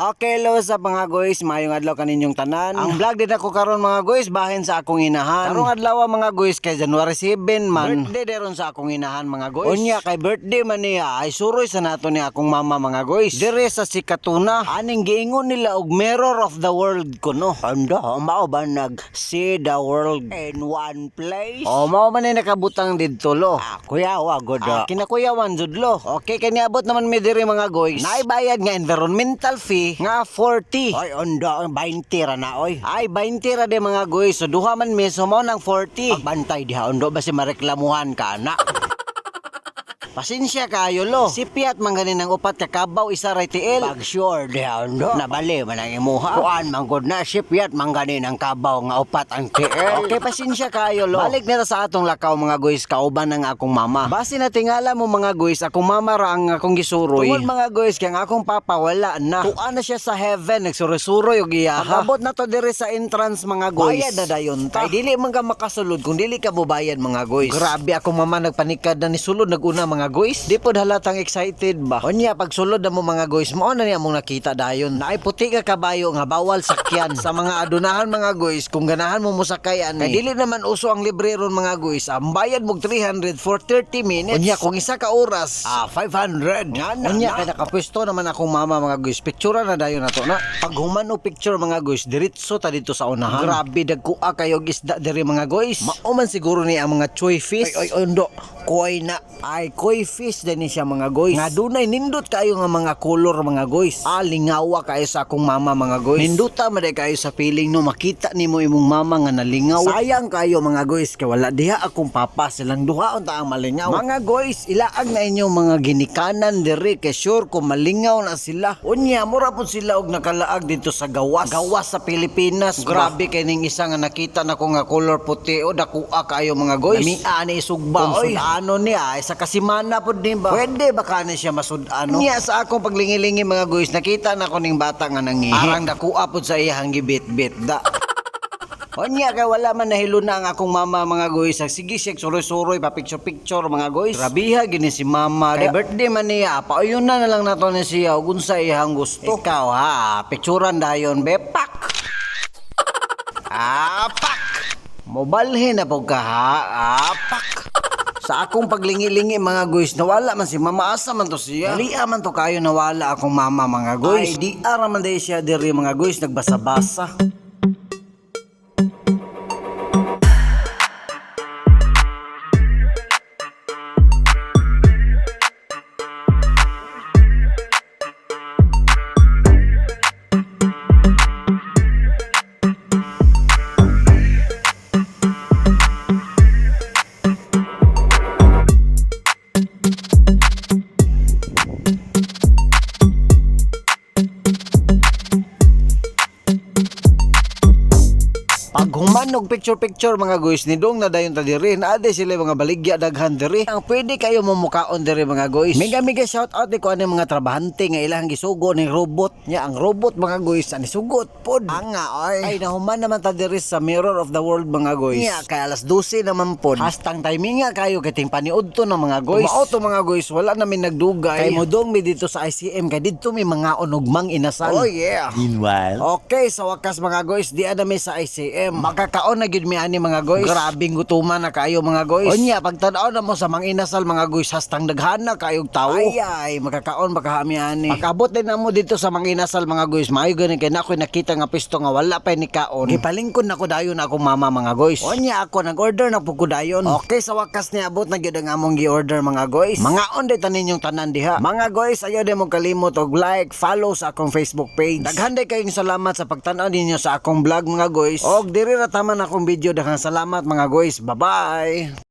Okay, hello sa mga guys, maayong adlaw kaninyong tanan. Ang vlog din ako karon, mga guys, bahin sa akong inahan. Karong adlaw, mga guys, kay January 7 man. Birthday deron sa akong inahan, mga guys. Unya kay birthday man niya ay suroy sa nato ni akong mama, mga guys. Dire sa Sikatuna, aning giingon nila og mirror of the world kuno. Ando, mao ba nag see the world in one place? Oh, mao man ni nakabutang didto lo. Ah, kuya wa god. Ah, kinakuyawan jud lo. Okay, kay niabot naman mi diri, mga guys. Naibayad nga environmental fee nga 40. Ay, ondo, 20 ra na oy. Ay, 20 ra di, mga guys. So duha man mi, so mao nang 40. Pagbantay diha, ondo, basi mareklamuhan ka na. Pasensya kayo lo. Si Piat man gani ng upat ka kabaw, isa ray tiil. Pag sure diha, ondo. Nabali man ang imuha. Kuan man gud na si Piat man gani ng kabaw nga upat ang tiil. Okay, pasensya kayo lo. Balik na ta sa atong lakaw, mga guys, kauban ng akong mama. Basi na tingala mo, mga guys, akong mama ra ang akong gisuroy. Tungod, mga guys, kay ang akong papa wala na. Tuan na siya sa heaven, nagsuroy-suroy og iyaha. Pag-abot na to diri sa entrance, mga guys. Bayad na dayon ta. Kay dili man ka makasulod kung dili ka mobayad, mga guys. Grabe akong mama, nagpanikad na ni sulod naguna, mga guys. Di pod halatang excited ba. Unya pag sulod na mo, mga guys, mao na niya mong nakita dayon. Naay puti ka kabayo nga bawal sakyan. Sa mga adunahan, mga guys, kung ganahan mo mosakay ani. Kay dili naman uso ang libre ron, mga guys. Ang bayad mo 300 for 30 minutes. Unya kung isa ka oras, ah, 500. Nga na. Unya kay nakapwesto naman akong mama, mga guys. Picture na dayon nato na. Pag human og picture, mga guys, diretso ta dito sa unahan. Grabe dagkua kayo og isda diri, mga guys. Mao man siguro ni ang mga choy fish. Ay ay ondo, koi na. Ay, koi fish din ni siya, mga guys. Nga dunay nindot kayo nga mga color, mga guys. Ah, lingawa kayo sa akong mama, mga guys. Ninduta man kayo sa feeling no makita nimo imong mama nga nalingaw. Sayang kayo, mga guys, kay wala diha akong papa, silang duha unta ang malingaw. Mga guys, ilaag na inyong mga ginikanan diri kay sure kung malingaw na sila. Unya mura pud sila og nakalaag dito sa gawas. Gawas sa Pilipinas. Grabe kay ning isa nga nakita nako nga color puti o dakua kayo, mga guys. Lamia ni isugba oy. Ano niya ay sa kasimana pud ni ba? Pwede ba kani siya masud-ano? Niya sa akong paglingi-lingi, mga guys, nakita na ko ning bata nga nangihi. Arang dakua pud sa iyang gibit-bit da. Onya kay wala man nahilo na ang akong mama, mga guys. Sige siya suroy-suroy pa picture-picture, mga guys. Grabiha gini si mama. Kay birthday man niya, pauyon na na lang nato ni siya ug unsa iyang gusto. Ikaw ha, picturean dayon be pak. Ah, pak. Mobalhin na po ka ha. Ah, pak. Sa akong paglingi-lingi, mga guys, nawala man si mama. Asa man to siya? Dalia man to kayo nawala akong mama, mga guys. Ay, di ara man dahil siya diri, mga guys, nagbasa-basa. Pag human og picture-picture, mga guys, nidong na dayon ta diri, naa di sila mga baligya daghan diri. Ang pwede kayo mumukaon diri, mga guys. Mega mega shout out ni ko ani mga trabahante nga ilang gisugo ning robot. Nya ang robot, mga guys, ani sugot pod. Anga oy. Ay, nahuman naman ta diri sa Mirror of the World, mga guys. Nya kay alas 12 naman pod. Hastang timing nga kayo kay ting paniudto na, mga guys. Mao to, mga guys, wala na mi nagdugay. Kay modong mi dito sa ICM kay didto mi mga og Mang Inasal. Oh yeah. Meanwhile, Okay, sa wakas, mga guys, di na mi sa ICM. Makakaon na gyud mi ani, mga guys. Grabing gutuman na kayo, mga guys. Unya pagtan-aw na mo sa Mang Inasal, mga guys, hastang daghana kayog tawo. Ay ay, makakaon baka mi ani. Pag-abot din na mo dito sa Mang Inasal, mga guys, maayo gani kay nakoy nakita nga pisto nga wala pa ni kaon. Gipalingkod nako dayon akong mama, mga guys. Unya ako nag-order na pud ko dayon. Okay, sa wakas niabot na gyud ang among gi-order, mga guys. Mangaon day tanin yung tanan diha. Mga guys, ayaw din mo kalimot og like, follow sa akong Facebook page. Daghan day kayong salamat sa pagtan-aw ninyo sa akong vlog, mga guys. Og diri ra taman akong video. Daghang salamat, mga guys. Bye-bye.